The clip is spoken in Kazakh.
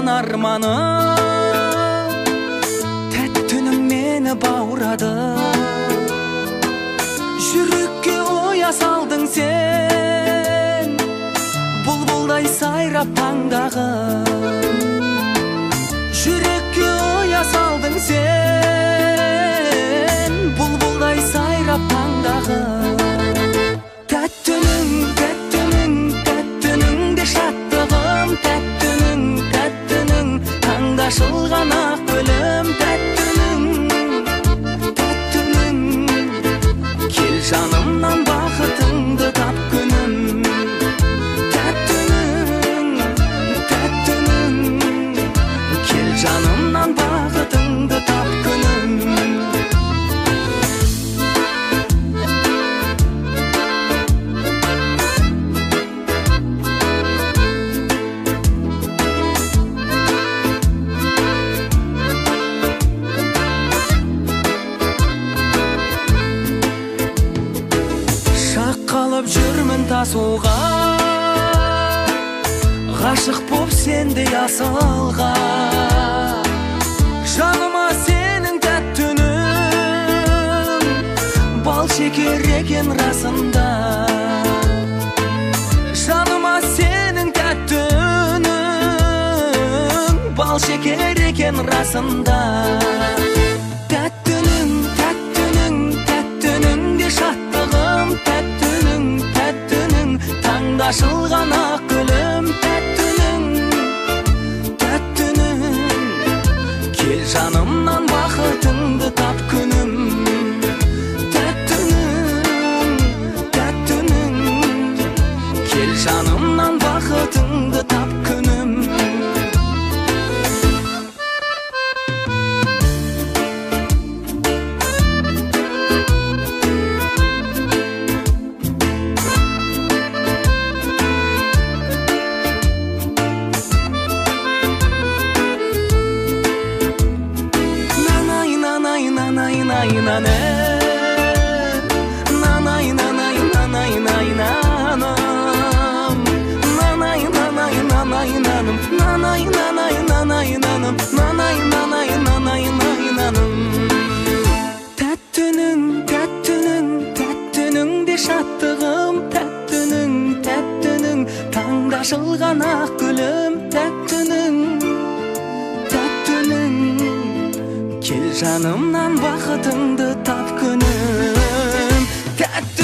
ашылған арманым, тәтті үнің мені баурады. Жүрекке оя салдың сен, бұлбұлдай сайрап таңдағы. Жүрекке оя салдың сен, бұлбұлдай сайрап таңдағы. Тәтті үнің, тәтті үнің, тәтті үнің де шаттығым, тәтті үнің, тәтті үнің, таңда ашылған ақ гүлім, тәтті үнің, тәтті үнің, кел жанымнан бақытыңды тап күнім. Тәтті үнің, тәтті үнің, кел жанымнан бақытыңды тап күнім. Шақ қалып жүрмін тасуға, ғашық боп сендей асылға. Жаныма сенің тәтті үнің бал шекер екен расында. Жаныма сенің тәтті үнің бал шекер екен расында. Тәтті үнің, тәтті үнің, тәтті үнің де шаттығым, тәтті үнің, тәтті үнің, таңда ашылған ақ гүлім, тәтті үнің, тәтті үнің, кел жанымнан бақытыңды тап күнім. Тәтті үнің, тәтті үнің, кел жанымнан бақытыңды тап күнім. Нанай, нанай, нанай, най, нане. Нанай, нанай, нанай, най, нанам. Нанай, нанай, нанай, наным. Нанай, нанай, нанай, наным. Нанай, нанай, нанай, най, наным. Тәтті үнің, тәтті үнің, тәтті үнің де шаттығым, тәтті үнің, тәтті үнің, таңда ашылған ақ гүлім, тәтті үнің, тәтті үнің, кел жанымнан бақытыңды тап күнім. Тәтті